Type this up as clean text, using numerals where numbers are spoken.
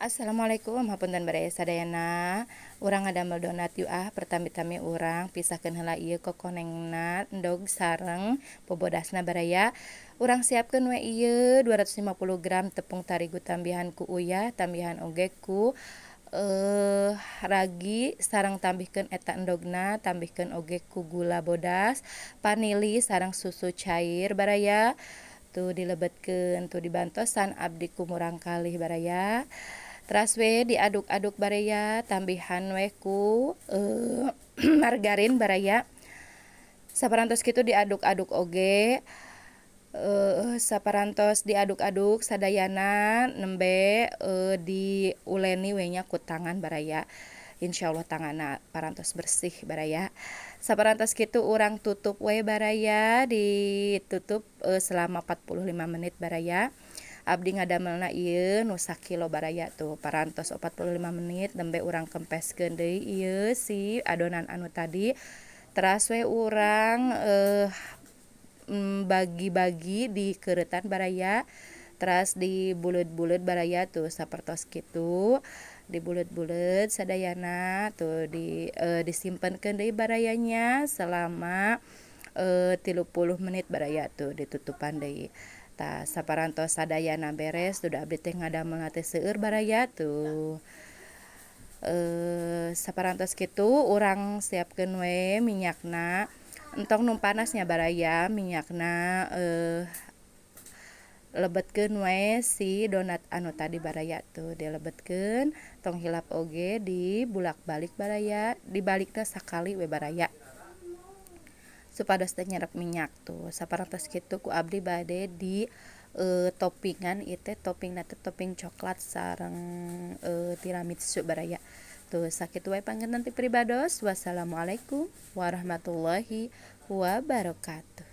Assalamualaikum, hapunten baraya sadayana. Urang ngadamel donat yuk ah. Pertami-tami urang pisahkeun heula ieu kokonengna, endog sareng bobodasna, baraya. Urang siapkeun we ieu 250 gram tepung tarigu, tambihan ku uyah, tambihan oge ku ragi, sareng tambihkeun eta endogna, tambihkeun oge ku gula bodas, vanili, sareng susu cair, baraya. Tuh, dilebetkeun tuh, dibantosan abdi ku murangkalih, baraya. Teras we diaduk-aduk, baraya, tambihan we ku margarin, baraya. Saparantos kitu diaduk-aduk oge. Saparantos diaduk-aduk sadayana, nembe diuleni we nya ku tangan, baraya. Insyaallah tanganna parantos bersih, baraya. Saparantos kitu urang tutup we, baraya, ditutup selama 45 menit, baraya. Abdi ngadamelna ieu nu sakilo, baraya. Tuh, parantos 45 menit, nembe urang kempeskeun deui ieu si adonan anu tadi. Teras we urang bagi-bagi dikeuretan, baraya, teras dibuleud-buleud, baraya. Tuh, sapertos kitu dibuleud-buleud sadayana. Tuh, disimpenkeun deui, baraya nya, selama 30 menit, baraya. Tuh, ditutupan deui. Tah, saparantos sadayana beres. Tuh, abdi teh ngadamelna teh seueur, baraya. Tuh, saparantos kitu urang siapkeun we minyakna. Entong nu panas nya, baraya, minyakna. Lebetkeun we si donat anu tadi, baraya. Tuh, dilebetkeun, tong hilap oge dibulak-balik, baraya. Dibalikna sakali we, baraya, supados teu nyerep minyak. Tuh, saparantos kitu ku abdi bade di toppingan. Ieu teh toppingna teh topping coklat sareng tiramisu, baraya. Tuh, sakitu wae panginten ti pribados. Wassalamualaikum warahmatullahi wabarakatuh.